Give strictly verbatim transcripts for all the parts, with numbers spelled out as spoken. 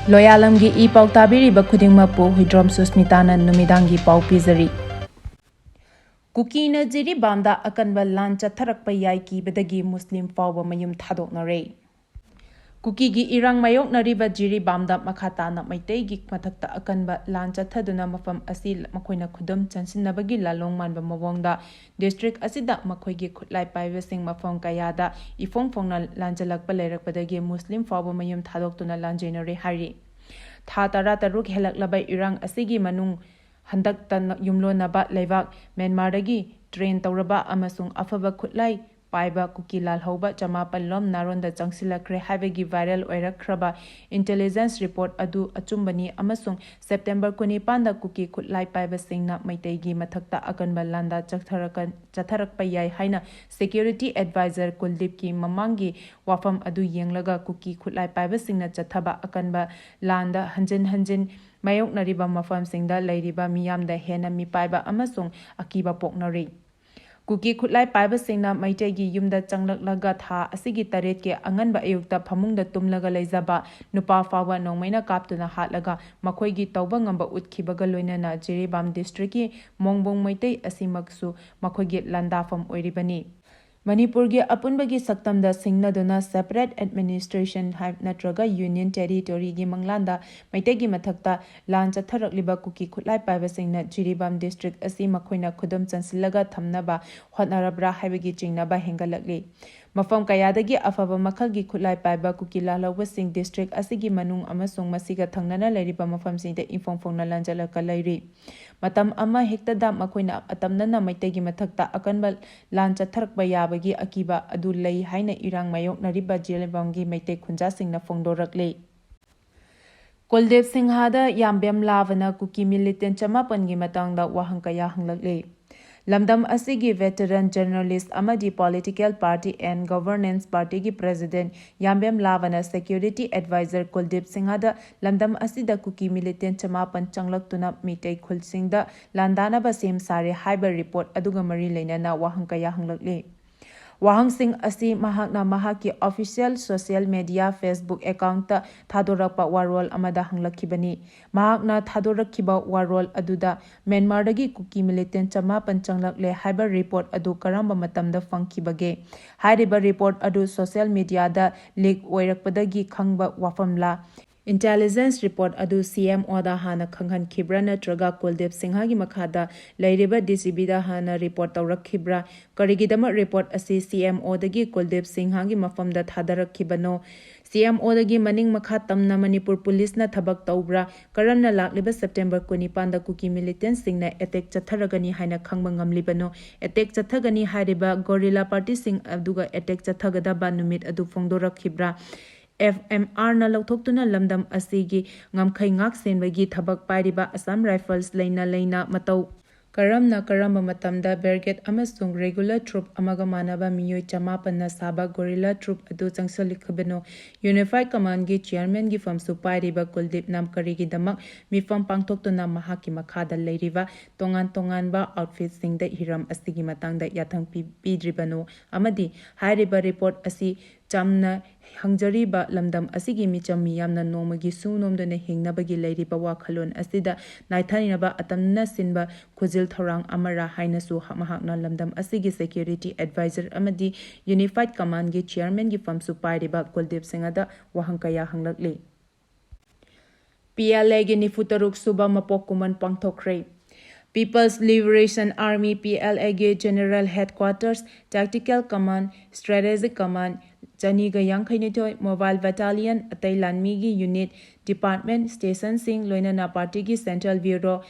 ꯂꯣꯌꯥꯂꯝꯒꯤ E ꯄꯥꯎ ꯇꯥꯕꯤꯔꯤꯕ ꯈꯨꯗꯤꯡꯃꯛꯄꯨ ꯍꯨꯏꯗ꯭ꯔꯣꯝ ꯁꯨꯁꯃꯤꯇꯥꯅ ꯅꯨꯃꯤꯗꯥꯡꯒꯤ ꯄꯥꯎ ꯄꯤꯖꯔꯤ꯫ ꯀꯨꯀꯤꯅ ꯖꯤꯔꯤꯕꯥꯝꯗ ꯑꯀꯟꯕ ꯂꯥꯟ ꯆꯠꯊꯔꯛꯄ ꯌꯥꯏ ꯀꯤꯕꯗꯒꯤ ꯃꯨꯁꯂꯤꯝ ꯐꯥꯎꯕ ꯃꯌꯨꯝ ꯊꯥꯗꯣꯛꯅꯔꯦ꯫ ꯀꯨꯀꯤꯒꯤ ꯏꯔꯥꯡ ꯃꯥꯌꯣꯛꯅꯔꯤꯕ ꯖꯤꯔꯤꯕꯥꯝꯗ ꯃꯈꯥ ꯇꯥꯅ ꯃꯩꯇꯩꯒꯤ ꯃꯊꯛꯇ ꯑꯀꯟꯕ ꯂꯥꯟ ꯆꯠꯊꯗꯨꯅ ꯃꯐꯝ ꯑꯁꯤ ꯃꯈꯣꯏꯅ ꯈꯨꯗꯨꯝ ꯆꯟꯁꯤꯟꯅꯕꯒꯤ ꯂꯥꯂꯣꯡ ꯃꯥꯟꯕ ꯃꯑꯣꯡꯗ ꯗꯤꯁꯇ꯭ꯔꯤꯛ ꯑꯁꯤꯗ ꯃꯈꯣꯏꯒꯤ ꯈꯨꯠꯂꯥꯏ ꯄꯥꯏꯕꯁꯤꯡ ꯃꯐꯝ ꯀꯌꯥꯗ ꯏꯐꯣꯡ ꯐꯣꯡꯅ ꯂꯥꯟꯖꯜꯂꯛꯄ ꯂꯩꯔꯛꯄꯗꯒꯤ ꯃꯨꯁꯂꯤꯝ ꯐꯥꯎꯕ ꯃꯌꯨꯝ ꯊꯥꯗꯣꯛꯇꯨꯅ ꯂꯥꯟꯖꯦꯟꯅꯔꯦ ꯍꯥꯏꯔꯤ꯫ ꯊꯥ ꯇꯔꯥꯇꯔꯨꯛ ꯍꯦꯜꯂꯛꯂꯕ ꯏꯔꯥꯡ ꯑꯁꯤꯒꯤ ꯃꯅꯨꯡ ꯍꯟꯗꯛꯇ ꯌꯨꯝꯂꯣꯟꯅꯕ ꯂꯩꯕꯥꯛ ꯃ꯭ꯌꯥꯟꯃꯥꯔꯗꯒꯤ ꯇ꯭ꯔꯦꯟ ꯇꯧꯔꯕ ꯑꯃꯁꯨꯡ ꯑꯐꯕ ꯈꯨꯠꯂꯥꯏ ꯄꯥꯏꯕ ꯀꯨꯀꯤ ꯂꯥꯜꯍꯧꯕ ꯆꯃꯥꯄꯜ ꯂꯣꯝ ꯅꯥꯔꯣꯟꯗ ꯆꯪꯁꯤꯜꯂꯛꯈ꯭ꯔꯦ ꯍꯥꯏꯕꯒꯤ ꯚꯥꯏꯔꯦꯜ ꯑꯣꯏꯔꯛꯈ꯭ꯔꯕ ꯏꯟꯇꯦꯂꯤꯖꯦꯟꯁ ꯔꯤꯄꯣꯔꯠ ꯑꯗꯨ ꯑꯆꯨꯝꯕꯅꯤ ꯑꯃꯁꯨꯡ ꯁꯦꯞꯇꯦꯝꯕꯔ ꯀꯨꯟꯅꯤꯄꯥꯟꯗ ꯀꯨꯀꯤ ꯈꯨꯠꯂꯥꯏ ꯄꯥꯏꯕꯁꯤꯡꯅ ꯃꯩꯇꯩꯒꯤ ꯃꯊꯛꯇ ꯑꯀꯟꯕ ꯂꯥꯟꯗꯥ ꯆꯠꯊꯔꯛꯀ-, ꯆꯠꯊꯔꯛꯄ ꯌꯥꯏ ꯍꯥꯏꯅ ꯁꯦꯀ꯭ꯌꯨꯔꯤꯇꯤ ꯑꯦꯗꯚꯥꯏꯖꯔ ꯀꯨꯜꯗꯤꯞꯀꯤ ꯃꯃꯥꯡꯒꯤ ꯋꯥꯐꯝ ꯑꯗꯨ ꯌꯦꯡꯂꯒ ꯀꯨꯀꯤ ꯈꯨꯠꯂꯥꯏ ꯄꯥꯏꯕꯁꯤꯡꯅ ꯆꯠꯊꯕ ꯑꯀꯟꯕ ꯂꯥꯟꯗ ꯍꯟꯖꯤꯟ ꯍꯟꯖꯤꯟ ꯃꯥꯌꯣꯛꯅꯔꯤꯕ ꯃꯐꯝꯁꯤꯡꯗ ꯂꯩꯔꯤꯕ ꯃꯤꯌꯥꯝꯗ ꯍꯦꯟꯅ ꯃꯤꯄꯥꯏꯕ ꯑꯃꯁꯨꯡ ꯑꯀꯤꯕ ꯄꯣꯛꯅꯔꯤ꯫ ꯀꯨꯀꯤ ꯈꯨꯠꯂꯥꯏ ꯄꯥꯏꯕꯁꯤꯡꯅ ꯃꯩꯇꯩꯒꯤ ꯌꯨꯝꯗ ꯆꯪꯂꯛꯂꯒ ꯊꯥ ꯑꯁꯤꯒꯤ ꯇꯔꯦꯠꯀꯤ ꯑꯉꯟꯕ ꯑꯌꯨꯛꯇ ꯐꯃꯨꯡꯗ ꯇꯨꯝꯂꯒ ꯂꯩꯖꯕ ꯅꯨꯄꯥ ꯐꯥꯎꯕ ꯅꯣꯡꯃꯩꯅ ꯀꯥꯞꯇꯨꯅ ꯍꯥꯠꯂꯒ ꯃꯈꯣꯏꯒꯤ ꯇꯧꯕ ꯉꯝꯕ ꯎꯠꯈꯤꯕꯒ ꯂꯣꯏꯅꯅ ꯖꯤꯔꯤꯕꯥꯝ ꯗꯤꯁꯇ꯭ꯔꯤꯛꯀꯤ ꯃꯣꯡꯕꯣꯡ ꯃꯩꯇꯩ ꯑꯁꯤꯃꯛꯁꯨ ꯃꯈꯣꯏꯒꯤ ꯂꯥꯟꯗꯥꯐꯝ ꯑꯣꯏꯔꯤꯕꯅꯤ꯫ ꯃꯅꯤꯄꯨꯔꯒꯤ ꯑꯄꯨꯟꯕꯒꯤ ꯁꯛꯇꯝꯗ ꯁꯤꯡꯅꯗꯨꯅ separate administration ꯍꯥꯏ-, ꯅꯠꯇ꯭ꯔꯒ union territoryꯒꯤ ꯃꯪꯂꯥꯟꯗ ꯃꯩꯇꯩꯒꯤ ꯃꯊꯛꯇ ꯂꯥꯟ ꯆꯠꯊꯔꯛꯂꯤꯕ ꯀꯨꯀꯤ ꯈꯨꯠꯂꯥꯏ ꯄꯥꯏꯕꯁꯤꯡꯅ ꯖꯤꯔꯤꯕꯥꯝ ꯗꯤꯁꯇ꯭ꯔꯤꯛ ꯑꯁꯤ ꯃꯈꯣꯏꯅ ꯈꯨꯗꯨꯝ ꯆꯟꯁꯤꯜꯂꯒ ꯊꯝꯅꯕ ꯍꯣꯠꯅꯔꯕ꯭ꯔꯥ ꯍꯥꯏꯕꯒꯤ ꯆꯤꯡꯅꯕ ꯍꯦꯟꯒꯠꯂꯛꯂꯤ꯫ ꯃꯐꯝ ꯀꯌꯥꯗꯒꯤ ꯑꯐꯕ ꯃꯈꯜꯒꯤ ꯈꯨꯠꯂꯥꯏ ꯄꯥꯏꯕ ꯀꯨꯀꯤ ꯂꯥꯜꯍꯧꯕꯁꯤꯡ ꯗꯤꯁꯇ꯭ꯔꯤꯛ ꯑꯁꯤꯒꯤ ꯃꯅꯨꯡ ꯑꯃꯁꯨꯡ ꯃꯁꯤꯒ ꯊꯪꯅꯅ ꯂꯩꯔꯤꯕ ꯃꯐꯝꯁꯤꯡꯗ ꯏꯐꯣꯡ ꯐꯣꯡꯅ ꯂꯥꯟꯖꯜꯂꯛꯀ ꯂꯩꯔꯤ꯫ ꯃꯇꯝ ꯑꯃꯍꯦꯛꯇꯗ ꯃꯈꯣꯏꯅ ꯑꯇꯝꯅꯅ ꯃꯩꯇꯩꯒꯤ ꯃꯊꯛꯇ ꯑꯀꯟꯕ ꯂꯥꯟ ꯆꯠꯊꯔꯛꯄ ꯌꯥꯕꯒꯤ ꯑꯀꯤꯕ ꯑꯗꯨ ꯂꯩ ꯍꯥꯏꯅ ꯏꯔꯥꯡ ꯃꯥꯌꯣꯛꯅꯔꯤꯕ ꯖꯤꯔꯤꯕꯥꯝꯒꯤ ꯃꯩꯇꯩ ꯈꯨꯟꯖꯥꯁꯤꯡꯅ ꯐꯣꯡꯗꯣꯔꯛꯂꯤ꯫ ꯀꯨꯜꯗꯤꯞ ꯁꯤꯡꯍꯗ ꯌꯥꯝꯕꯦꯝ ꯂꯥꯕꯅ ꯀꯨꯀꯤ ꯃꯤꯂꯤꯇꯦꯟ ꯆꯃꯥꯄꯟꯒꯤ ꯃꯇꯥꯡꯗ ꯋꯥꯍꯪ ꯀꯌꯥ ꯍꯪꯂꯛꯂꯤ꯫ ꯂꯝꯗꯝ ꯑꯁꯤꯒꯤ veteran journalist ꯑꯃꯗꯤ political party and governance partyꯒꯤ president ꯌꯥꯝꯕꯦꯝ ꯂꯥꯕꯅ security advisor ꯀꯨꯜꯗꯤꯞ ꯁꯤꯡꯍꯗ ꯂꯝꯗꯝ ꯑꯁꯤꯗ ꯀꯨꯀꯤ ꯃꯤꯂꯤꯇꯦꯟ ꯆꯃꯥꯄꯟ ꯆꯪꯂꯛꯇꯨꯅ ꯃꯤꯇꯩ ꯈꯨꯜꯁꯤꯡꯗ ꯂꯥꯟꯗꯥꯅꯕ ꯁꯦꯝ ꯁꯥꯔꯦ ꯍꯥꯏꯕ ꯔꯤꯄꯣꯔꯠ ꯑꯗꯨꯒ ꯃꯔꯤ ꯂꯩꯅꯅ ꯋꯥꯍꯪ ꯀꯌꯥ ꯍꯪꯂꯛꯂꯤ꯫ ꯋꯥꯍꯪꯁꯤꯡ ꯑꯁꯤ ꯃꯍꯥꯛꯅ ꯃꯍꯥꯛꯀꯤ official social media Facebook account ꯊꯥꯗꯣꯔꯛꯄ ꯋꯥꯔꯣꯜ ꯑꯃꯗ ꯍꯪꯂꯛꯈꯤꯕꯅꯤ꯫ ꯃꯍꯥꯛꯅ ꯊꯥꯗꯣꯔꯛꯈꯤꯕ ꯋꯥꯔꯣꯜ ꯑꯗꯨꯗ ꯃ꯭ꯌꯥꯟꯃꯥꯔꯗꯒꯤ ꯀꯨꯀꯤ militant ꯆꯃꯥꯄꯟ ꯆꯪꯂꯛꯂꯦ ꯍꯥꯏꯕ report ꯑꯗꯨ ꯀꯔꯝꯕ ꯃꯇꯝꯗ ꯐꯪꯈꯤꯕꯒꯦ? ꯍꯥꯏꯔꯤꯕ report ꯑꯗꯨ social mediaꯗ leak ꯑꯣꯏꯔꯛꯄꯗꯒꯤ ꯈꯪꯕ ꯋꯥꯐꯝꯂꯥ? Intelligence report ꯑꯗꯨ CMOꯗ ꯍꯥꯟꯅ ꯈꯪꯍꯟꯈꯤꯕ꯭ꯔꯥ ꯅꯠꯇ꯭ꯔꯒ ꯀꯨꯜꯗꯤꯞ ꯁꯤꯡꯍꯒꯤ ꯃꯈꯥꯗ ꯂꯩꯔꯤꯕ DGPꯗ ꯍꯥꯟꯅ report ꯇꯧꯔꯛꯈꯤꯕ꯭ꯔꯥ? ꯀꯔꯤꯒꯤꯗꯃꯛ report ꯑꯁꯤ CMOꯗꯒꯤ ꯀꯨꯜꯗꯤꯞ ꯁꯤꯡꯍꯒꯤ ꯃꯐꯝꯗ ꯊꯥꯗꯔꯛꯈꯤꯕꯅꯣ? CMOꯗꯒꯤ ꯃꯅꯤꯡ ꯃꯈꯥ ꯇꯝꯅ ꯃꯅꯤꯄꯨꯔ ꯄꯨꯂꯤꯁꯅ ꯊꯕꯛ ꯇꯧꯕ꯭ꯔꯥ? ꯀꯔꯝꯅ ꯂꯥꯛꯂꯤꯕ September ꯀꯨꯟꯅꯤꯄꯥꯟꯗ ꯀꯨꯀꯤ militantꯁꯤꯡꯅ attack ꯆꯠꯊꯔꯒꯅꯤ ꯍꯥꯏꯅ ꯈꯪꯕ ꯉꯝꯂꯤꯕꯅꯣ? Attack ꯆꯠꯊꯒꯅꯤ ꯍꯥꯏꯔꯤꯕ guerrilla partyꯁꯤꯡ ꯑꯗꯨꯒ attack ꯆꯠꯊꯒꯗꯕ ꯅꯨꯃꯤꯠ ꯑꯗꯨ ꯐꯣꯡꯗꯣꯔꯛꯈꯤꯕ꯭ꯔꯥ? FMRꯅ ꯂꯧꯊꯣꯛꯇꯨꯅ ꯂꯝꯗꯝ ꯑꯁꯤꯒꯤ ꯉꯝꯈꯩ ꯉꯥꯛ ꯁꯦꯟꯕꯒꯤ ꯊꯕꯛ ꯄꯥꯏꯔꯤꯕ Assam Rifles ꯂꯩꯅ ꯂꯩꯅ ꯃꯇꯧ ꯀꯔꯝꯅ ꯀꯔꯝꯕ ꯃꯇꯝꯗ brigade ꯑꯃꯁꯨꯡ regular troop ꯑꯃꯒ ꯃꯥꯟꯅꯕ ꯃꯤꯑꯣꯏ ꯆꯃꯥꯄꯟꯅ ꯁꯥꯕ guerrilla troop ꯑꯗꯨ ꯆꯪꯁꯤꯜꯂꯛꯈꯤꯕꯅꯣ? Unified Commandꯒꯤ chairmanꯒꯤ ꯐꯝꯁꯨ ꯄꯥꯏꯔꯤꯕ ꯀꯨꯜꯗꯤꯞꯅ ꯀꯔꯤꯒꯤꯗꯃꯛ ꯃꯤꯐꯝ ꯄꯥꯡꯊꯣꯛꯇꯨꯅ ꯃꯍꯥꯛꯀꯤ ꯃꯈꯥꯗ ꯂꯩꯔꯤꯕ ꯇꯣꯉꯥꯟ ꯇꯣꯉꯥꯟꯕ outfitꯁꯤꯡꯗ ꯍꯤꯔꯝ ꯑꯁꯤꯒꯤ ꯃꯇꯥꯡꯗ ꯌꯥꯊꯪ ꯄꯤ-, ꯄꯤꯗ꯭ꯔꯤꯕꯅꯣ? ꯑꯃꯗꯤ ꯍꯥꯏꯔꯤꯕ report ꯑꯁꯤ ꯆꯝꯅ ꯍꯪꯖꯔꯤꯕ ꯂꯝꯗꯝ ꯑꯁꯤꯒꯤ ꯃꯤꯆꯝ ꯃꯤꯌꯥꯝꯅ ꯅꯣꯡꯃꯒꯤ ꯁꯨ ꯅꯣꯝꯗꯨꯅ ꯍꯤꯡꯅꯕꯒꯤ ꯂꯩꯔꯤꯕ ꯋꯥꯈꯜꯂꯣꯟ ꯑꯁꯤꯗ ꯅꯥꯏꯊꯅꯕ ꯑꯇꯝꯅ ꯁꯤꯟꯕ ꯈꯨꯖꯤꯜ ꯊꯧꯔꯥꯡ ꯑꯃꯔꯥ ꯍꯥꯏꯅꯁꯨ ꯃꯍꯥꯛꯅ ꯂꯝꯗꯝ ꯑꯁꯤꯒꯤ security advisor ꯑꯃꯗꯤ Unified Commandꯒꯤ chairmanꯒꯤ ꯐꯝꯁꯨ ꯄꯥꯏꯔꯤꯕ ꯀꯨꯜꯗꯤꯞ ꯁꯤꯡꯍꯗ ꯋꯥꯍꯪ ꯀꯌꯥ ꯍꯪꯂꯛꯂꯤ꯫ PLAꯒꯤ ꯅꯤꯐꯨ ꯇꯔꯨꯛ ꯁꯨꯕ ꯃꯄꯣꯛ ꯀꯨꯝꯑꯣꯟ ꯄꯥꯡꯊꯣꯛꯈ꯭ꯔꯦ꯫ People's Liberation Army, PLAꯒꯤ General Headquarters, Tactical Command, Strategic Command, ꯆꯅꯤꯒ ꯌꯥꯡꯈꯩꯅꯤꯊꯣꯏ Mobile Battalion, ꯑꯇꯩ ꯂꯥꯟꯃꯤꯒꯤ unit, department, stationꯁꯤꯡ, ꯂꯣꯏꯅꯅ partyꯒꯤ Central Bureau,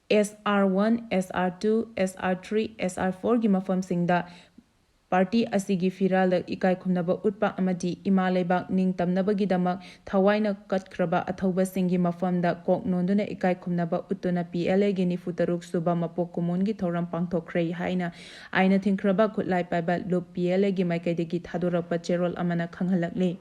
SR one, SR two, SR three, SR fourꯒꯤ ꯃꯐꯝꯁꯤꯡꯗ party ꯑꯁꯤꯒꯤ ꯐꯤꯔꯥꯜꯗ ꯏꯀꯥꯏ ꯈꯨꯝꯅꯕ ꯎꯠꯄ ꯑꯃꯗꯤ ꯏꯃꯥ ꯂꯩꯕꯥꯛ ꯅꯤꯡꯇꯝꯅꯕꯒꯤꯗꯃꯛ ꯊꯋꯥꯏꯅ ꯀꯠꯈ꯭ꯔꯕ ꯑꯊꯧꯕꯁꯤꯡꯒꯤ ꯃꯐꯝꯗ ꯀꯣꯛ ꯅꯣꯟꯗꯨꯅ ꯏꯀꯥꯏ ꯈꯨꯝꯅꯕ ꯎꯠꯇꯨꯅ PLAꯒꯤ ꯅꯤꯐꯨ ꯇꯔꯨꯛ ꯁꯨꯕ ꯃꯄꯣꯛ ꯀꯨꯝꯑꯣꯟꯒꯤ ꯊꯧꯔꯝ ꯄꯥꯡꯊꯣꯛꯈ꯭ꯔꯦ ꯍꯥꯏꯅ ꯑꯥꯏꯟꯅ ꯊꯤꯡꯈ꯭ꯔꯕ ꯈꯨꯠꯂꯥꯏ ꯄꯥꯏꯕ ꯂꯨꯞ PLAꯒꯤ ꯃꯥꯏꯀꯩꯗꯒꯤ ꯊꯥꯗꯣꯔꯛꯄ ꯆꯦꯔꯣꯜ ꯑꯃꯅ ꯈꯪꯍꯜꯂꯛꯂꯤ꯫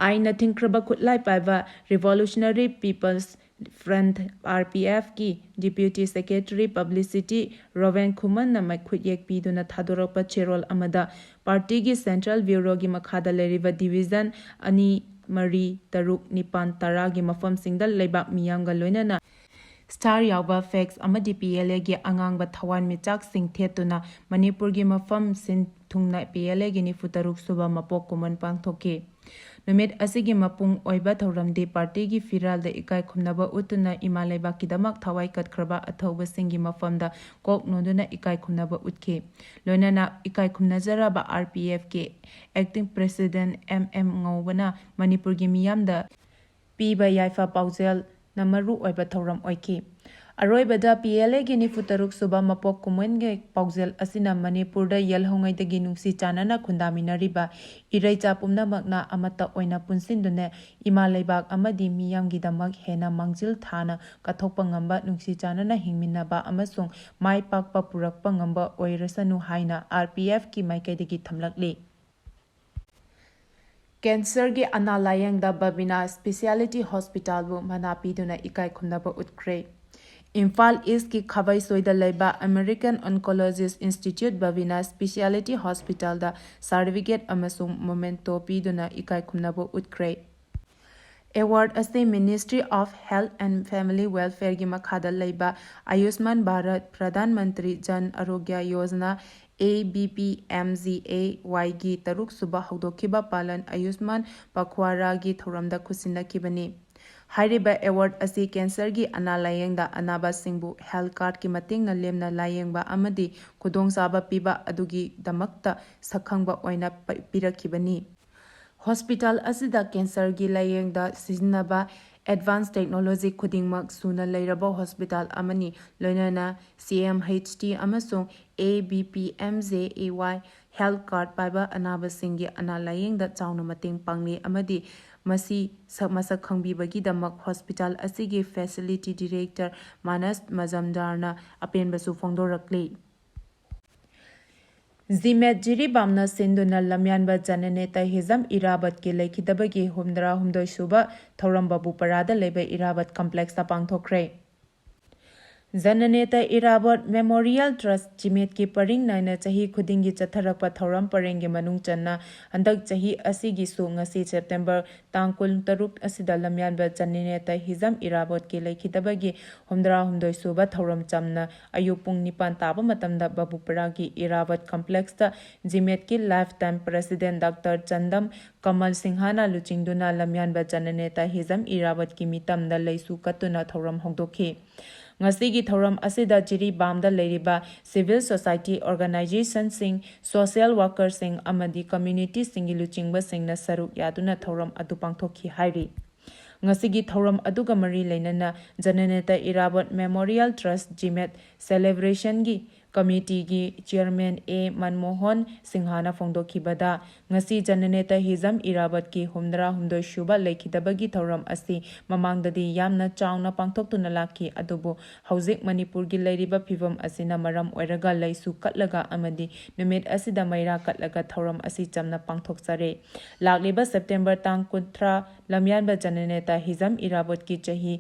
ꯑꯥꯏꯟꯅ ꯊꯤꯡꯈ꯭ꯔꯕ ꯈꯨꯠꯂꯥꯏ ꯄꯥꯏꯕ Revolutionary People's Front, R P F ꯀꯤ Deputy Secretary Publicity ꯔꯣꯕꯦꯟ ꯈꯨꯃꯟꯅ ꯃꯈꯨꯠ ꯌꯦꯛꯄꯤꯗꯨꯅ ꯊꯥꯗꯣꯔꯛꯄ ꯆꯦꯔꯣꯜ ꯑꯃꯗ, ꯄꯥꯔꯇꯤꯒꯤ Central Bureau ꯒꯤ ꯃꯈꯥꯗ ꯂꯩꯔꯤꯕ Division ꯑꯅꯤ, ꯃꯔꯤ, ꯇꯔꯨꯛ, ꯅꯤꯄꯥꯟ, ꯇꯔꯥꯒꯤ ꯃꯐꯝꯁꯤꯡꯗ ꯂꯩꯕꯥꯛ ꯃꯤꯌꯥꯝꯒ ꯂꯣꯏꯅꯅ star ꯌꯥꯎꯕ flags ꯑꯃꯗꯤ P L A ꯒꯤ ꯑꯉꯥꯡꯕ ꯊꯋꯥꯟ ꯃꯤꯆꯥꯛꯁꯤꯡ ꯊꯦꯠꯇꯨꯅ ꯃꯅꯤꯄꯨꯔꯒꯤ ꯃꯐꯝ ꯁꯤꯟ ꯊꯨꯡꯅ P L A ꯒꯤ ꯅꯤꯐꯨ ꯇꯔꯨꯛ ꯁꯨꯕ ꯃꯄꯣꯛ ꯀꯨꯝꯑꯣꯟ ꯄꯥꯡꯊꯣꯛꯈꯤ꯫ ꯅꯨꯃꯤꯠ ꯑꯁꯤꯒꯤ ꯃꯄꯨꯡ ꯑꯣꯏꯕ ꯊꯧꯔꯝꯗꯤ ꯄꯥꯔꯇꯤꯒꯤ ꯐꯤꯔꯥꯜꯗ ꯏꯀꯥꯏ ꯈꯨꯝꯅꯕ ꯎꯠꯇꯨꯅ ꯏꯃꯥ ꯂꯩꯕꯥꯛꯀꯤꯗꯃꯛ ꯊꯋꯥꯏ ꯀꯠꯈ꯭ꯔꯕ ꯑꯊꯧꯕꯁꯤꯡꯒꯤ ꯃꯐꯝꯗ ꯀꯣꯛ ꯅꯣꯟꯗꯨꯅ ꯏꯀꯥꯏ ꯈꯨꯝꯅꯕ ꯎꯠꯈꯤ꯫ ꯂꯣꯏꯅꯅ ꯏꯀꯥꯏ ꯈꯨꯝꯅꯖꯔꯕ R P F ꯀꯤ Acting President M M ꯉꯧꯕꯅ ꯃꯅꯤꯄꯨꯔꯒꯤ ꯃꯤꯌꯥꯝꯗ ꯄꯤꯕ ꯌꯥꯏꯐ ꯄꯥꯎꯖꯦꯜꯅ ꯃꯔꯨ ꯑꯣꯏꯕ ꯊꯧꯔꯝ ꯑꯣꯏꯈꯤ꯫ ꯑꯔꯣꯏꯕꯗ P L A ꯒꯤ ꯅꯤꯐꯨ ꯇꯔꯨꯛ ꯁꯨꯕ ꯃꯄꯣꯛ ꯀꯨꯝꯑꯣꯟꯒꯤ ꯄꯥꯎꯖꯦꯜ ꯑꯁꯤꯅ ꯃꯅꯤꯄꯨꯔꯗ ꯌꯦꯜꯍꯧꯉꯩꯗꯒꯤ ꯅꯨꯡꯁꯤ ꯆꯥꯟꯅꯅ ꯈꯨꯟꯗꯥꯃꯤꯟꯅꯔꯤꯕ ꯏꯔꯩꯆꯥ ꯄꯨꯝꯅꯃꯛꯅ ꯑꯃꯠꯇ ꯑꯣꯏꯅ ꯄꯨꯟꯁꯤꯟꯗꯨꯅ ꯏꯃꯥ ꯂꯩꯕꯥꯛ ꯑꯃꯗꯤ ꯃꯤꯌꯥꯝꯒꯤꯗꯃꯛ ꯍꯦꯟꯅ ꯃꯥꯡꯖꯤꯜ ꯊꯥꯅ ꯀꯠꯊꯣꯛꯄ ꯉꯝꯕ, ꯅꯨꯡꯁꯤ ꯆꯥꯟꯅꯅ ꯍꯤꯡꯃꯤꯟꯅꯕ ꯑꯃꯁꯨꯡ ꯃꯥꯏ ꯄꯥꯛꯄ ꯄꯨꯔꯛꯄ ꯉꯝꯕ ꯑꯣꯏꯔꯁꯅꯨ ꯍꯥꯏꯅ R P F ꯀꯤ ꯃꯥꯏꯀꯩꯗꯒꯤ ꯊꯝꯂꯛꯂꯤ꯫ ꯀꯦꯟꯁꯔꯒꯤ ꯑꯅꯥ ꯂꯥꯌꯦꯡꯗ ꯕꯕꯤꯅꯥ Speciality Hospital ꯕꯨ ꯃꯅꯥ ꯄꯤꯗꯨꯅ ꯏꯀꯥꯏ ꯈꯨꯝꯅꯕ ꯎꯠꯈ꯭ꯔꯦ꯫ ꯏꯝꯐꯥꯜ East ꯀꯤ ꯈꯥꯕꯩꯁꯣꯏꯗ ꯂꯩꯕ American Oncologist Institute ꯕꯕꯤꯅꯥ Speciality Hospital ꯗ certificate ꯑꯃꯁꯨꯡ memento ꯄꯤꯗꯨꯅ ꯏꯀꯥꯏ ꯈꯨꯝꯅꯕ ꯎꯠꯈ꯭ꯔꯦ꯫ Award ꯑꯁꯤ Ministry of Health and Family Welfare ꯒꯤ ꯃꯈꯥꯗ ꯂꯩꯕ ꯑꯌꯨꯁꯃꯥꯟ Bharat Pradhan Mantri Jan ꯑꯔꯣꯒ꯭ꯌ Yojana, A B P M G A Y ꯒꯤ ꯇꯔꯨꯛ ꯁꯨꯕ ꯍꯧꯗꯣꯛꯈꯤꯕ ꯄꯥꯂꯟ ꯑꯌꯨꯁꯃꯥꯟ ꯄꯈ꯭ꯋꯥꯔꯥꯒꯤ ꯊꯧꯔꯝꯗ ꯈꯨꯠꯁꯤꯟꯅꯈꯤꯕꯅꯤ꯫ ꯍꯥꯏꯔꯤꯕ award ꯑꯁꯤ ꯀꯦꯟꯁꯔꯒꯤ ꯑꯅꯥ ꯂꯥꯌꯦꯡꯗ ꯑꯅꯥꯕꯁꯤꯡꯕꯨ health card ꯀꯤ ꯃꯇꯦꯡꯅ ꯂꯦꯝꯅ ꯂꯥꯌꯦꯡꯕ ꯑꯃꯗꯤ ꯈꯨꯗꯣꯡꯆꯥꯕ ꯄꯤꯕ ꯑꯗꯨꯒꯤꯗꯃꯛꯇ ꯁꯛꯈꯪꯕ ꯑꯣꯏꯅ ꯄ-, ꯄꯤꯔꯛꯈꯤꯕꯅꯤ꯫ Hospital ꯑꯁꯤꯗ ꯀꯦꯟꯁꯔꯒꯤ ꯂꯥꯌꯦꯡꯗ ꯁꯤꯖꯤꯟꯅꯕ advanced technology ꯈꯨꯗꯤꯡꯃꯛ ꯁꯨꯅ ꯂꯩꯔꯕ hospital ꯑꯃꯅꯤ, ꯂꯣꯏꯅꯅ C M H T ꯑꯃꯁꯨꯡ A B P M J A Y health card ꯄꯥꯏꯕ ꯑꯅꯥꯕꯁꯤꯡꯒꯤ ꯑꯅꯥ ꯂꯥꯌꯦꯡꯗ ꯆꯥꯎꯅ ꯃꯇꯦꯡ ꯄꯥꯡꯂꯤ ꯑꯃꯗꯤ ꯃꯁꯤ ꯁꯛ-, ꯃꯁꯛ ꯈꯪꯕꯤꯕꯒꯤꯗꯃꯛ hospital ꯑꯁꯤꯒꯤ facility director ꯃꯥꯅꯁ ꯃꯖꯝꯗꯥꯔꯅ ꯑꯄꯦꯟꯕꯁꯨ ꯐꯣꯡꯗꯣꯔꯛꯂꯤ꯫ ꯖꯤꯃꯦꯠ ꯖꯤꯔꯤꯕꯥꯝꯅ ꯁꯤꯟꯗꯨꯅ ꯂꯝꯌꯥꯟꯕ ꯖꯅꯅꯦꯇꯥ ꯍꯤꯖꯝ ꯏꯔꯥꯕꯠꯀꯤ ꯂꯩꯈꯤꯗꯕꯒꯤ ꯍꯨꯝꯗ꯭ꯔꯥ ꯍꯨꯝꯗꯣꯏ ꯁꯨꯕ ꯊꯧꯔꯝ ꯕꯥꯕꯨꯄꯔꯥꯗ ꯂꯩꯕ ꯏꯔꯥꯕꯠ ꯀꯝꯄ꯭ꯂꯦꯛꯁꯇ ꯄꯥꯡꯊꯣꯛꯈ꯭ꯔꯦ꯫ ꯖꯅꯅꯦꯇꯥ ꯏꯔꯥꯕꯠ ꯃꯦꯃꯣꯔꯤꯌꯦꯜ ꯇ꯭ꯔꯁ ꯖꯤꯃꯦꯠꯀꯤ ꯄꯔꯤꯡ ꯅꯥꯏꯅ ꯆꯍꯤ ꯈꯨꯗꯤꯡꯒꯤ ꯆꯠꯊꯔꯛꯄ ꯊꯧꯔꯝ ꯄꯔꯦꯡꯒꯤ ꯃꯅꯨꯡ ꯆꯟꯅ ꯍꯟꯗꯛ ꯆꯍꯤ ꯑꯁꯤꯒꯤꯁꯨ ꯉꯁꯤ ꯁꯦꯞꯇꯦꯝꯕꯔ ꯇꯥꯡ ꯀꯨꯟꯇꯔꯨꯛ ꯑꯁꯤꯗ ꯂꯝꯌꯥꯟꯕ ꯖꯅꯅꯦꯇꯥ ꯍꯤꯖꯝ ꯏꯔꯥꯕꯠꯀꯤ ꯂꯩꯈꯤꯗꯕꯒꯤ ꯍꯨꯝꯗ꯭ꯔꯥ ꯍꯨꯝꯗꯣꯏ ꯁꯨꯕ ꯊꯧꯔꯝ ꯆꯝꯅ ꯑꯌꯨꯛ ꯄꯨꯡ ꯅꯤꯄꯥꯟ ꯇꯥꯕ ꯃꯇꯝꯗ ꯕꯥꯕꯨꯄꯔꯥꯒꯤ ꯏꯔꯥꯕꯠ ꯀꯝꯄ꯭ꯂꯦꯛꯁꯇ ꯖꯤꯃꯦꯠꯀꯤ ꯂꯥꯏꯐ ꯇꯥꯏꯝ ꯄ꯭ꯔꯦꯁꯤꯗꯦꯟ ꯗꯥꯛꯇꯔ ꯆꯟꯗꯝ ꯀꯃꯜ ꯁꯤꯡꯍꯅ ꯂꯨꯆꯤꯡꯗꯨꯅ ꯂꯝꯌꯥꯟꯕ ꯖꯅꯅꯦꯇꯥ ꯍꯤꯖꯝ ꯏꯔꯥꯕꯠꯀꯤ ꯃꯤꯇꯝꯗ ꯂꯩꯁꯨ ꯀꯠꯇꯨꯅ ꯊꯧꯔꯝ ꯍꯧꯗꯣꯛꯈꯤ꯫ ꯉꯁꯤꯒꯤ ꯊꯧꯔꯝ ꯑꯁꯤꯗ ꯖꯤꯔꯤꯕꯥꯝꯗ ꯂꯩꯔꯤꯕ ꯁꯤꯚꯤꯜ ꯁꯣꯁꯥꯏꯇꯤ ꯑꯣꯔꯒꯅꯥꯏꯖꯦꯁꯟꯁꯤꯡ, ꯁꯣꯁꯤꯌꯦꯜ ꯋꯥꯔꯀꯔꯁꯤꯡ ꯑꯃꯗꯤ ꯀꯝꯃ꯭ꯌꯨꯅꯤꯇꯤꯁꯤꯡꯒꯤ ꯂꯨꯆꯤꯡꯕꯁꯤꯡꯅ ꯁꯔꯨꯛ ꯌꯥꯗꯨꯅ ꯊꯧꯔꯝ ꯑꯗꯨ ꯄꯥꯡꯊꯣꯛꯈꯤ ꯍꯥꯏꯔꯤ꯫ ꯉꯁꯤꯒꯤ ꯊꯧꯔꯝ ꯑꯗꯨꯒ ꯃꯔꯤ ꯂꯩꯅꯅ ꯖꯅꯅꯦꯇꯥ ꯏꯔꯥꯕꯠ ꯃꯦꯃꯣꯔꯤꯌꯦꯜ ꯇ꯭ꯔꯁ ꯖꯤꯃꯦꯠ ꯁꯦꯂꯦꯕ꯭ꯔꯦꯁꯟꯒꯤ ꯀꯃꯤꯇꯤꯒꯤ ꯆꯤꯌꯔꯃꯦꯟ ꯑꯦ ꯃꯟꯃꯣꯍꯟ ꯁꯤꯡꯍꯅ ꯐꯣꯡꯗꯣꯛꯈꯤꯕꯗ, ꯉꯁꯤ ꯖꯅꯅꯦꯇꯥ ꯍꯤꯖꯝ ꯏꯔꯥꯕꯠꯀꯤ ꯍꯨꯝꯗ꯭ꯔꯥ ꯍꯨꯝꯗꯣꯏ ꯁꯨꯕ ꯂꯩꯈꯤꯗꯕꯒꯤ ꯊꯧꯔꯝ ꯑꯁꯤ ꯃꯃꯥꯡꯗꯗꯤ ꯌꯥꯝꯅ ꯆꯥꯎꯅ ꯄꯥꯡꯊꯣꯛꯇꯨꯅ ꯂꯥꯛꯈꯤ, ꯑꯗꯨꯕꯨ ꯍꯧꯖꯤꯛ ꯃꯅꯤꯄꯨꯔꯒꯤ ꯂꯩꯔꯤꯕ ꯐꯤꯚꯝ ꯑꯁꯤꯅ ꯃꯔꯝ ꯑꯣꯏꯔꯒ ꯂꯩꯁꯨ ꯀꯠꯂꯒ ꯑꯃꯗꯤ ꯅꯨꯃꯤꯠ ꯑꯁꯤꯗ ꯃꯩꯔꯥ ꯀꯠꯂꯒ ꯊꯧꯔꯝ ꯑꯁꯤ ꯆꯝꯅ ꯄꯥꯡꯊꯣꯛꯆꯔꯦ꯫ ꯂꯥꯛꯂꯤꯕ ꯁꯦꯞꯇꯦꯝꯕꯔ ꯇꯥꯡ ꯀꯨꯟꯊ꯭ꯔꯥ, ꯂꯝꯌꯥꯟꯕ ꯖꯅꯅꯦꯇꯥ ꯍꯤꯖꯝ ꯏꯔꯥꯕꯠꯀꯤ ꯆꯍꯤ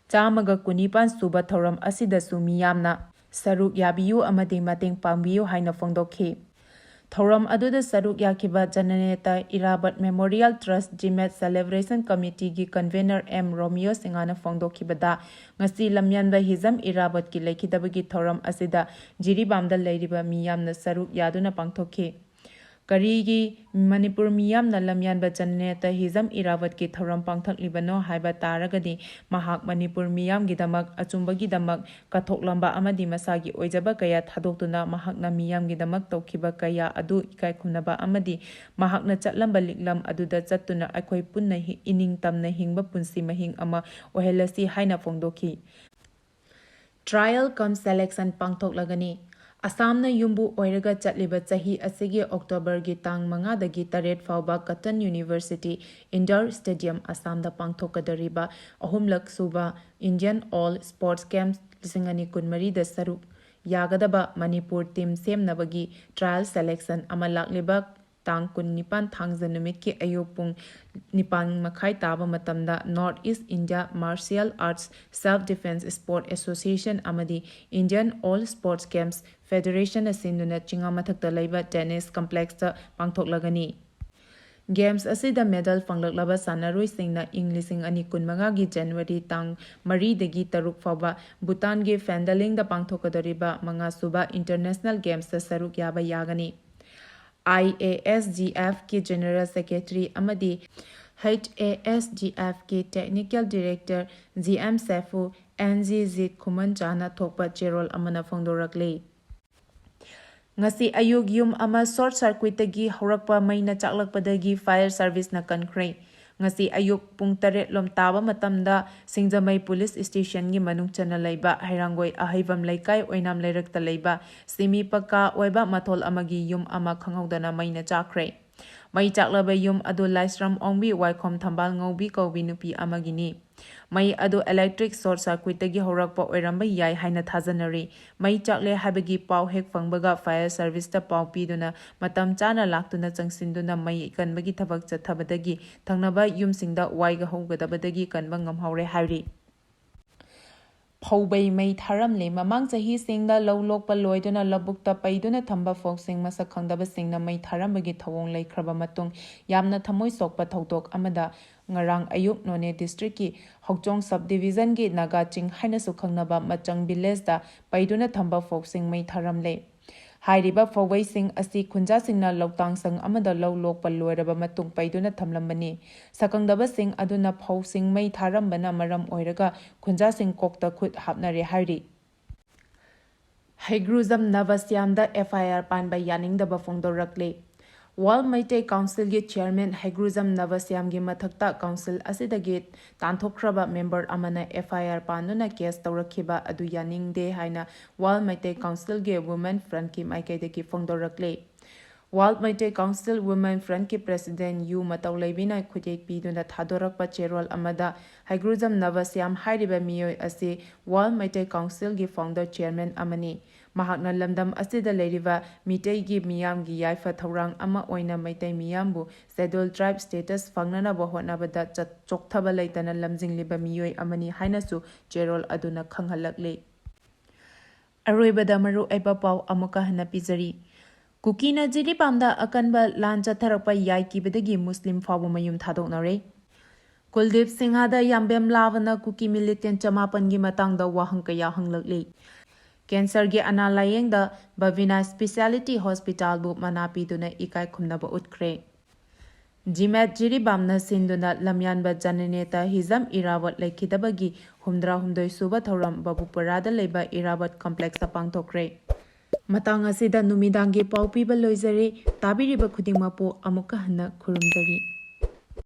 ꯆꯥꯝꯃꯒ ꯀꯨꯟꯅꯤꯄꯥꯟ ꯁꯨꯕ ꯊꯧꯔꯝ ꯑꯁꯤꯗꯁꯨ ꯃꯤꯌꯥꯝꯅ ꯁꯔꯨꯛ ꯌꯥꯕꯤꯌꯨ ꯑꯃꯗꯤ ꯃꯇꯦꯡ ꯄꯥꯡꯕꯤꯌꯨ ꯍꯥꯏꯅ ꯐꯣꯡꯗꯣꯛꯈꯤ꯫ ꯊꯧꯔꯝ ꯑꯗꯨꯗ ꯁꯔꯨꯛ ꯌꯥꯈꯤꯕ ꯖꯅꯅꯦꯇꯥ ꯏꯔꯥꯕꯠ ꯃꯦꯃꯣꯔꯤꯌꯦꯜ ꯇ꯭ꯔꯁ ꯖꯤꯃꯦꯠ ꯁꯦꯂꯦꯕ꯭ꯔꯦꯁꯟ ꯀꯃꯤꯇꯤꯒꯤ ꯀꯟꯚꯦꯅꯔ ꯑꯦꯝ ꯔꯣꯃꯤꯌꯣ ꯁꯤꯡꯍꯅ ꯐꯣꯡꯗꯣꯛꯈꯤꯕꯗ, ꯉꯁꯤ ꯂꯝꯌꯥꯟꯕ ꯍꯤꯖꯝ ꯏꯔꯥꯕꯠꯀꯤ ꯂꯩꯈꯤꯗꯕꯒꯤ ꯊꯧꯔꯝ ꯑꯁꯤꯗ ꯖꯤꯔꯤꯕꯥꯝꯗ ꯂꯩꯔꯤꯕ ꯃꯤꯌꯥꯝꯅ ꯁꯔꯨꯛ ꯌꯥꯗꯨꯅ ꯄꯥꯡꯊꯣꯛꯈꯤ꯫ ꯀꯔꯤꯒꯤ ꯃꯅꯤꯄꯨꯔ ꯃꯤꯌꯥꯝꯅ ꯂꯝꯌꯥꯟꯕ ꯖꯅꯅꯦꯇꯥ ꯍꯤꯖꯝ ꯏꯔꯥꯕꯠꯀꯤ ꯊꯧꯔꯝ ꯄꯥꯡꯊꯣꯛꯂꯤꯕꯅꯣ ꯍꯥꯏꯕ ꯇꯥꯔꯒꯗꯤ, ꯃꯍꯥꯛ ꯃꯅꯤꯄꯨꯔ ꯃꯤꯌꯥꯝꯒꯤꯗꯃꯛ, ꯑꯆꯨꯝꯕꯒꯤꯗꯃꯛ ꯀꯠꯊꯣꯛꯂꯝꯕ ꯑꯃꯗꯤ ꯃꯁꯥꯒꯤ ꯑꯣꯏꯖꯕ ꯀꯌꯥ ꯊꯥꯗꯣꯛꯇꯨꯅ ꯃꯍꯥꯛꯅ ꯃꯤꯌꯥꯝꯒꯤꯗꯃꯛ ꯇꯧꯈꯤꯕ ꯀꯌꯥ ꯑꯗꯨ ꯏꯀꯥꯏ ꯈꯨꯝꯅꯕ ꯑꯃꯗꯤ ꯃꯍꯥꯛꯅ ꯆꯠꯂꯝꯕ ꯂꯤꯛꯂꯝ ꯑꯗꯨꯗ ꯆꯠꯇꯨꯅ ꯑꯩꯈꯣꯏ ꯄꯨꯟꯅ ꯍꯤ-, ꯏꯅꯤꯡ ꯇꯝꯅ ꯍꯤꯡꯕ ꯄꯨꯟꯁꯤ ꯃꯍꯤꯡ ꯑꯃ ꯑꯣꯏꯍꯜꯂꯁꯤ ꯍꯥꯏꯅ ꯐꯣꯡꯗꯣꯛꯈꯤ꯫ Trial cum selection ꯄꯥꯡꯊꯣꯛꯂꯒꯅꯤ꯫ ꯑꯁꯥꯝꯅ ꯌꯨꯝꯕꯨ ꯑꯣꯏꯔꯒ ꯆꯠꯂꯤꯕ ꯆꯍꯤ ꯑꯁꯤꯒꯤ ꯑꯣꯛꯇꯣꯕꯔꯒꯤ ꯇꯥꯡ ꯃꯉꯥꯗꯒꯤ ꯇꯔꯦꯠ ꯐꯥꯎꯕ Cotton University Indoor Stadium ꯑꯁꯥꯝꯗ ꯄꯥꯡꯊꯣꯛꯀꯗꯧꯔꯤꯕ ꯑꯍꯨꯝꯂꯛ ꯁꯨꯕ Indian All Sports Games ꯂꯤꯁꯤꯡ ꯑꯅꯤ ꯀꯨꯟꯃꯔꯤꯗ ꯁꯔꯨꯛ ꯌꯥꯒꯗꯕ ꯃꯅꯤꯄꯨꯔ team ꯁꯦꯝꯅꯕꯒꯤ trial selection ꯑꯃ ꯂꯥꯛꯂꯤꯕ ꯇꯥꯡ ꯀꯨꯟꯅꯤꯄꯥꯟ ꯊꯥꯡꯖ ꯅꯨꯃꯤꯠꯀꯤ ꯑꯌꯨꯛ ꯄꯨꯡ ꯅꯤꯄꯥꯟ ꯃꯈꯥꯏ ꯇꯥꯕ ꯃꯇꯝꯗ North East India Martial Arts Self Defense Sport Association ꯑꯃꯗꯤ Indian All Sports Games Federation ꯅ ꯁꯤꯟꯗꯨꯅ ꯆꯤꯡꯉꯥ ꯃꯊꯛꯇ ꯂꯩꯕ tennis complex ꯇ ꯄꯥꯡꯊꯣꯛꯂꯒꯅꯤ꯫ Games ꯑꯁꯤꯗ medal ꯐꯪꯂꯛꯂꯕ ꯁꯥꯟꯅꯔꯣꯏꯁꯤꯡꯅ ꯏꯪ ꯂꯤꯁꯤꯡ ꯑꯅꯤ ꯀꯨꯟꯃꯉꯥꯒꯤ January ꯇꯥꯡ ꯃꯔꯤꯗꯒꯤ ꯇꯔꯨꯛ ꯐꯥꯎꯕ ꯚꯨꯇꯥꯟꯒꯤ Phandalin ꯗ ꯄꯥꯡꯊꯣꯛꯀꯗꯧꯔꯤꯕ ꯃꯉꯥꯁꯨꯕ International Games ꯇ ꯁꯔꯨꯛ ꯌꯥꯕ ꯌꯥꯒꯅꯤ꯫ I A S G F ꯀꯤ General Secretary ꯑꯃꯗꯤ H A S G F ꯀꯤ Technical Director G M Saifu, N G ꯖꯤꯠ ꯈꯨꯃꯟꯆꯥꯅ ꯊꯣꯛꯄ ꯆꯦꯔꯣꯜ ꯑꯃꯅ ꯐꯣꯡꯗꯣꯔꯛꯂꯤ꯫ ꯉꯁꯤ ꯑꯌꯨꯛ ꯌꯨꯝ ꯑꯃ short circuit ꯇꯒꯤ ꯍꯧꯔꯛꯄ ꯃꯩꯅ ꯆꯥꯛꯂꯛꯄꯗꯒꯤ fire service ꯅ ꯀꯟꯈ꯭ꯔꯦ꯫ ꯉꯁꯤ ꯑꯌꯨꯛ ꯄꯨꯡ ꯇꯔꯦꯠ ꯂꯣꯝ ꯇꯥꯕ ꯃꯇꯝꯗ ꯁꯤꯡꯖꯃꯩ police station ꯒꯤ ꯃꯅꯨꯡ ꯆꯟꯅ ꯂꯩꯕ ꯍꯩꯔꯥꯡꯒꯣꯏ ꯑꯍꯩꯕꯝ ꯂꯩꯀꯥꯏ ꯑꯣꯏꯅꯥꯝ ꯂꯩꯔꯛꯇ ꯂꯩꯕ semi ꯄꯛꯀꯥ ꯑꯣꯏꯕ ꯃꯊꯣꯜ ꯑꯃꯒꯤ ꯌꯨꯝ ꯑꯃ ꯈꯪꯍꯧꯗꯅ ꯃꯩꯅ ꯆꯥꯛꯈ꯭ꯔꯦ꯫ ꯃꯩ ꯆꯥꯛꯂꯕ ꯌꯨꯝ ꯑꯗꯨ ꯂꯥꯏꯁ꯭ꯔꯝ ꯑꯣꯡꯕꯤ ꯋꯥꯏꯈꯣꯝ ꯊꯝꯕꯥꯜ ꯉꯧꯕꯤ ꯀꯧꯕꯤ ꯅꯨꯄꯤ ꯑꯃꯒꯤꯅꯤ꯫ ꯃꯩ ꯑꯗꯨ electric short circuit ꯇꯒꯤ ꯍꯧꯔꯛꯄ ꯑꯣꯏꯔꯝꯕ ꯌꯥꯏ ꯍꯥꯏꯅ ꯊꯥꯖꯅꯔꯤ꯫ ꯃꯩ ꯆꯥꯛꯂꯦ ꯍꯥꯏꯕꯒꯤ ꯄꯥꯎ ꯍꯦꯛ ꯐꯪꯕꯒ fire service ꯇ ꯄꯥꯎ ꯄꯤꯗꯨꯅ ꯃꯇꯝ ꯆꯥꯅ ꯂꯥꯛꯇꯨꯅ ꯆꯪꯁꯤꯟꯗꯨꯅ ꯃꯩ ꯀꯟꯕꯒꯤ ꯊꯕꯛ ꯆꯠꯊꯕꯗꯒꯤ ꯊꯪꯅꯕ ꯌꯨꯝꯁꯤꯡꯗ ꯋꯥꯏꯒ ꯍꯧꯒꯗꯕꯗꯒꯤ ꯀꯟꯕ ꯉꯝꯍꯧꯔꯦ ꯍꯥꯏꯔꯤ꯫ ꯐꯧꯕꯩ ꯃꯩ ꯊꯥꯔꯝꯂꯦ꯫ ꯃꯃꯥꯡ ꯆꯍꯤꯁꯤꯡꯗ ꯂꯧ ꯂꯣꯛꯄ ꯂꯣꯏꯗꯨꯅ ꯂꯧꯕꯨꯛꯇ ꯄꯩꯗꯨꯅ ꯊꯝꯕ ꯐꯧꯁꯤꯡ ꯃꯁꯛ ꯈꯪꯗꯕꯁꯤꯡꯅ ꯃꯩ ꯊꯥꯔꯝꯕꯒꯤ ꯊꯧꯑꯣꯡ ꯂꯩꯈ꯭ꯔꯕ ꯃꯇꯨꯡ, ꯌꯥꯝꯅ ꯊꯃꯣꯏ ꯁꯣꯛꯄ ꯊꯧꯗꯣꯛ ꯑꯃꯗ ꯉꯔꯥꯡ ꯑꯌꯨꯛ ꯅꯣꯅꯦ district ꯀꯤ ꯍꯧꯆꯣꯡ sub division ꯒꯤ ꯅꯥꯒꯥ ꯆꯤꯡ ꯍꯥꯏꯅꯁꯨ ꯈꯪꯅꯕ ꯃꯆꯪ village ꯇ ꯄꯩꯗꯨꯅ ꯊꯝꯕ ꯐꯧꯁꯤꯡ ꯃꯩ ꯊꯥꯔꯝꯂꯦ꯫ ꯍꯥꯏꯔꯤꯕ ꯐꯧꯕꯩꯁꯤꯡ ꯑꯁꯤ ꯈꯨꯟꯖꯥꯁꯤꯡꯅ ꯂꯧꯇꯥꯡ ꯁꯪ ꯑꯃꯗ ꯂꯧ ꯂꯣꯛꯄ ꯂꯣꯏꯔꯕ ꯃꯇꯨꯡ ꯄꯩꯗꯨꯅ ꯊꯝꯂꯝꯕꯅꯤ꯫ ꯁꯛꯈꯪꯗꯕꯁꯤꯡ ꯑꯗꯨꯅ ꯐꯧꯁꯤꯡ ꯃꯩ ꯊꯥꯔꯝꯕꯅ ꯃꯔꯝ ꯑꯣꯏꯔꯒ ꯈꯨꯟꯖꯥꯁꯤꯡ ꯀꯣꯛꯇ ꯈꯨꯠ ꯍꯥꯞꯅꯔꯦ ꯍꯥꯏꯔꯤ꯫ ꯍꯩꯒ꯭ꯔꯨꯖꯝ ꯅꯕꯁ꯭ꯌꯥꯝꯗ F I R ꯄꯥꯟꯕ ꯌꯥꯅꯤꯡꯗꯕ ꯐꯣꯡꯗꯣꯔꯛꯂꯤ꯫ World ꯃꯩꯇꯩ Council ꯒꯤ chairman ꯍꯩꯒ꯭ꯔꯨꯖꯝ ꯅꯕꯁ꯭ꯌꯥꯝꯒꯤ ꯃꯊꯛꯇ council ꯑꯁꯤꯗꯒꯤ ꯇꯥꯟꯊꯣꯛꯈ꯭ꯔꯕ member ꯑꯃꯅ F I R ꯄꯥꯟꯗꯨꯅ case ꯇꯧꯔꯛꯈꯤꯕ ꯑꯗꯨ ꯌꯥꯅꯤꯡꯗꯦ ꯍꯥꯏꯅ World ꯃꯩꯇꯩ Council ꯒꯤ Women Front ꯀꯤ ꯃꯥꯏꯀꯩꯗꯒꯤ ꯐꯣꯡꯗꯣꯔꯛꯂꯤ꯫ World Meitei Council Women Front ꯀꯤ president ꯌꯨ ꯃꯇꯧꯂꯩꯕꯤꯅ ꯈꯨꯠꯌꯦꯛ ꯄꯤꯗꯨꯅ ꯊꯥꯗꯣꯔꯛꯄ ꯆꯦꯔꯣꯜ ꯑꯃꯗ ꯍꯩꯒ꯭ꯔꯨꯖꯝ ꯅꯕꯁ꯭ꯌꯥꯝ ꯍꯥꯏꯔꯤꯕ ꯃꯤꯑꯣꯏ ꯑꯁꯤ World ꯃꯩꯇꯩ Council ꯒꯤ founder chairman ꯑꯃꯅꯤ꯫ ꯃꯍꯥꯛꯅ ꯂꯝꯗꯝ ꯑꯁꯤꯗ ꯂꯩꯔꯤꯕ ꯃꯤꯇꯩꯒꯤ ꯃꯤꯌꯥꯝꯒꯤ ꯌꯥꯏꯐ ꯊꯧꯔꯥꯡ ꯑꯃ ꯑꯣꯏꯅ ꯃꯩꯇꯩ ꯃꯤꯌꯥꯝꯕꯨ Scheduled Tribe status ꯐꯪꯅꯅꯕ ꯍꯣꯠꯅꯕꯗ ꯆꯠ-, ꯆꯣꯛꯊꯕ ꯂꯩꯇꯅ ꯂꯝꯖꯤꯡꯂꯤꯕ ꯃꯤꯑꯣꯏ ꯑꯃꯅꯤ ꯍꯥꯏꯅꯁꯨ ꯆꯦꯔꯣꯜ ꯑꯗꯨꯅ ꯈꯪꯍꯜꯂꯛꯂꯤ꯫ ꯑꯔꯣꯏꯕꯗ ꯃꯔꯨꯑꯣꯏꯕ ꯄꯥꯎ ꯑꯃꯨꯛꯀ ꯍꯟꯅ ꯄꯤꯖꯔꯤ꯫ ꯀꯨꯀꯤꯅ ꯖꯤꯔꯤꯕꯥꯝꯗ ꯑꯀꯟꯕ ꯂꯥꯟ ꯆꯠꯊꯔꯛꯄ ꯌꯥꯏꯀꯤꯕꯗꯒꯤ ꯃꯨꯁꯂꯤꯝ ꯐꯥꯎꯕ ꯃꯌꯨꯝ ꯊꯥꯗꯣꯛꯅꯔꯦ꯫ ꯀꯨꯜꯗꯤꯞ ꯁꯤꯡꯍꯗ ꯌꯥꯝꯕꯦꯝ ꯂꯥꯕꯅ ꯀꯨꯀꯤ militant ꯆꯃꯥꯄꯟꯒꯤ ꯃꯇꯥꯡꯗ ꯋꯥꯍꯪ ꯀꯌꯥ ꯍꯪꯂꯛꯂꯤ꯫ ꯀꯦꯟꯁꯔꯒꯤ ꯑꯅꯥ ꯂꯥꯌꯦꯡꯗ ꯕꯕꯤꯅꯥ Speciality Hospitalꯕꯨ ꯃꯅꯥ ꯄꯤꯗꯨꯅ ꯏꯀꯥꯏ ꯈꯨꯝꯅꯕ ꯎꯠꯈ꯭ꯔꯦ꯫ ꯖꯤꯃꯦꯠ ꯖꯤꯔꯤꯕꯥꯝꯅ ꯁꯤꯟꯗꯨꯅ ꯂꯝꯌꯥꯟꯕ ꯖꯅꯅꯦꯇꯥ ꯍꯤꯖꯝ ꯏꯔꯥꯕꯣꯠ ꯂꯩꯈꯤꯗꯕꯒꯤ ꯍꯨꯝꯗ꯭ꯔꯥ ꯍꯨꯝꯗꯣꯏ ꯁꯨꯕ ꯊꯧꯔꯝ ꯕꯕꯨꯄꯨꯔꯥꯗ ꯂꯩꯕ ꯏꯔꯥꯕꯣꯠ complexꯇ ꯄꯥꯡꯊꯣꯛꯈ꯭ꯔꯦ꯫ ꯃꯇꯥꯡ ꯑꯁꯤꯗ ꯅꯨꯃꯤꯗꯥꯡꯒꯤ ꯄꯥꯎ ꯄꯤꯕ ꯂꯣꯏꯖꯔꯦ꯫ ꯇꯥꯕꯤꯔꯤꯕ ꯈꯨꯗꯤꯡꯃꯛꯄꯨ ꯑꯃꯨꯛꯀ ꯍꯟꯅ ꯈꯨꯔꯨꯝꯖꯔꯤ꯫